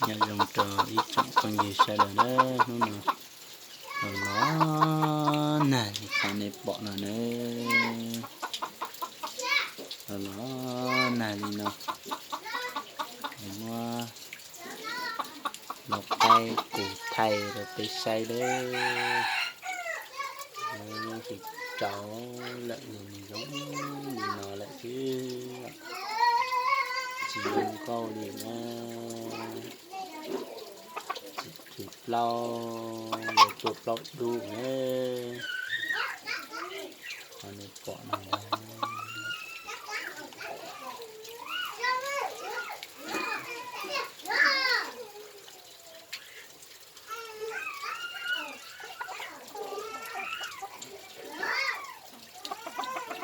Nyob zoo rau ib tsoom phooj ywg sawv daws na, hnub no los los nag li qhov nej pom no na, los los nag li no, muab lau qaib qus thaij rau peb saib lawm. Tsis rau lawm, nws zoo li no lawm xwb, tsis zoo nkauj li na. Tsis plaub, yuav tuaj plaub dub na. Qhov nej pom no ntag.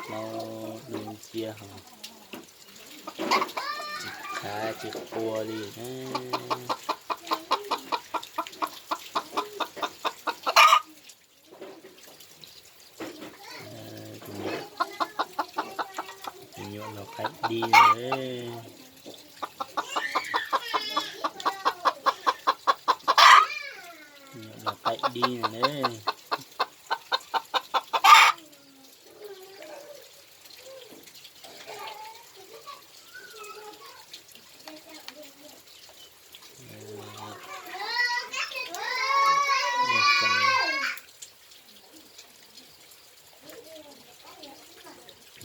Plaub dub nciab ho tsis khav tsis qua li na. Tus nyuam lau qaib dib no, lau qaib dib no ne.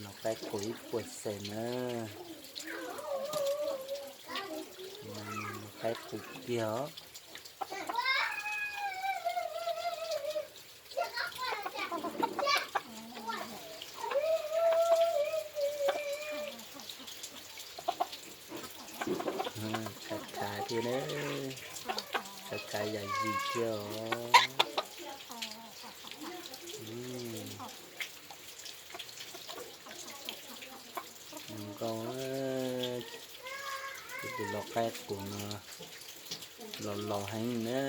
Lau qaib qus ib puas xees na. Lau qaib qus kiag os. Khav khav thiab na, khav khav yam yim thiab os. Zoo nkauj, tus lau qaib qus no los laus heev na,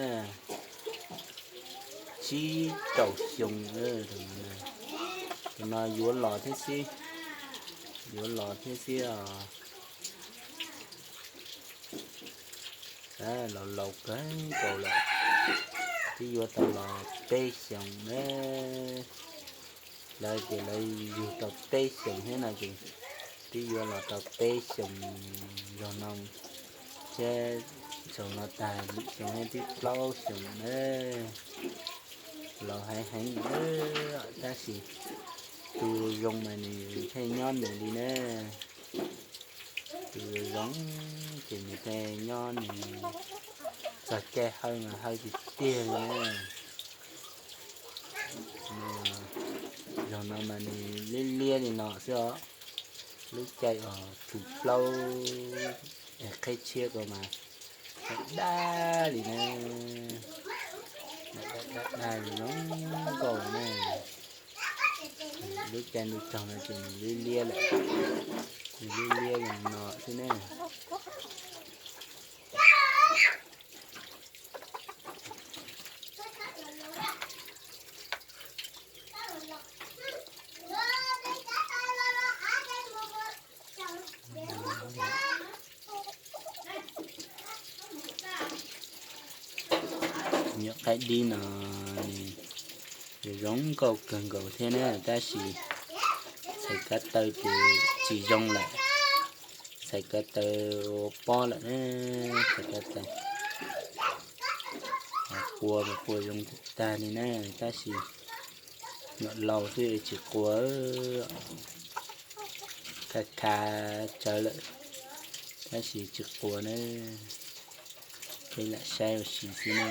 tsib rau xyoo. Tus no yuav los thiab xwb, yuav los thiab xwb os. Los laus kawg nkaus lawm, twb yuav tau los peb xyoos na. Lawv ces lawv yug tau peb xyoos thiab no ces twb yuav los tau peb xyoos zaum no, thiab zaum no tag lwm xyoo thiab twb plaub xyoos na. Laus heev heev, tab sis tus zoo mas nws thiaj nyob nws li na. Tus zoo ces nws thiaj nyob nws, txog caij hawb mas hawb tiag tiag li na. Zaum no mas nws liab liab li no xwb os. Lub caij uas thum plaub qhib tshiab ko mas daj daj li na, daj daj li zoo nkauj na. Lub caij ntuj tsaug no ces nws liab liab lawm, nws liab liab li no xwb ne. Nyuam qaib dib no zoo nkauj kawg nkaus thiab na, tab sis txhais kav taw ces tsis zoo lawm, txhais kav taw ua pob lawm, txhais kav taw qua mas qua zoo tag li na, tab sis nyuam laus xwb tsis qua, khav khav tsawv lawm, tab sis tsis qua na. Peb lam saib ua si xwb na.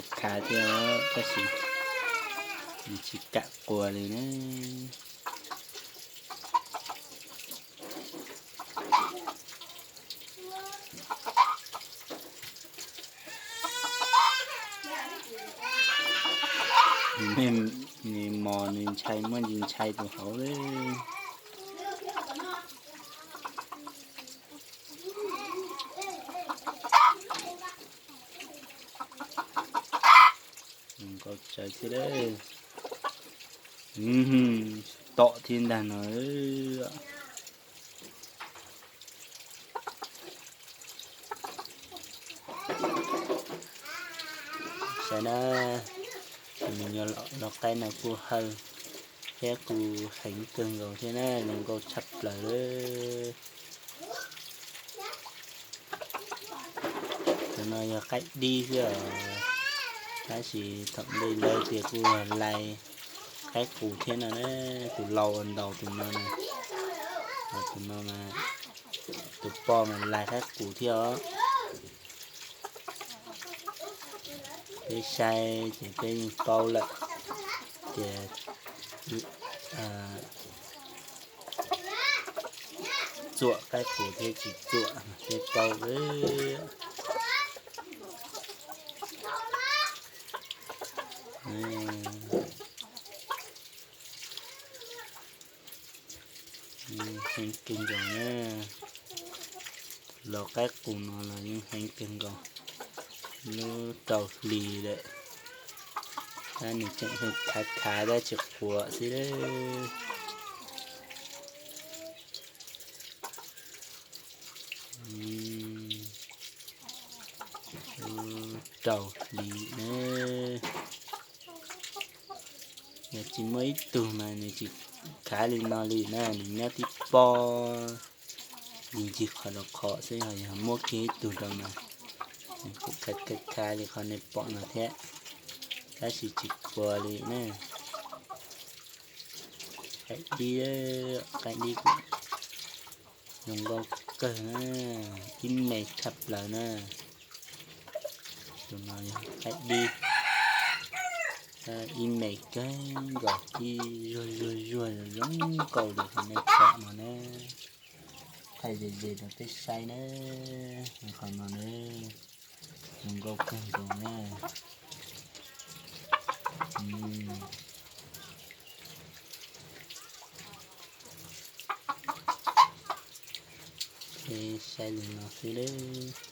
Khav khav thiab tab sis nws tsis kam qua li na. Nws mos nws ntshai muaj ntsis ntshai tus hauv li. Tsawv thiab, tom thiab ntag no. Saib na, nws los qaib no kuj hawj thiab kuj heev kawg nkaus thiab na, zoo nkauj tshaj plaws li. Tus no yog qaib dib xwb os, tab sis thaum ntej lawv tias kuj lais qaib qus thiab no na, tus lau ua ntaus tus no na, tus no mas tus poj mas lais qaib qus thiab os. Peb saib ces peb yeej paub lawm tias txuam qaib qus thiab tsis txuam, peb paub. Heev kawg nkaus na, los qaib qus no los yeej heev kawg nkaus. Lub rau hlis lawm, tab nws tseem khav khav tab tsis quav xwb. Lub rau hlis na, yog tsis muaj ib tug mas nws tsis khav li no li na, nws nyob tib pob ncig ncig qhov rau qhov xwb, ho yog muaj kiag ib tug rau mas nws kuj khav khav li qhov nej pom no thiab, tab sis tsis quav li na. Qaib dib, qaib dib kuj zoo nkauj kawg na, ib me tshaj plaws na. Tus no yog qaib dib, ib me kawg nkaus, ib zuag zuag zuag zoo nkauj li qhov nej pom no na. Thaij ze ze rau peb saib na, qhov no na, zoo nkauj kawg nkaus na. Peb saib li no xwb lawm.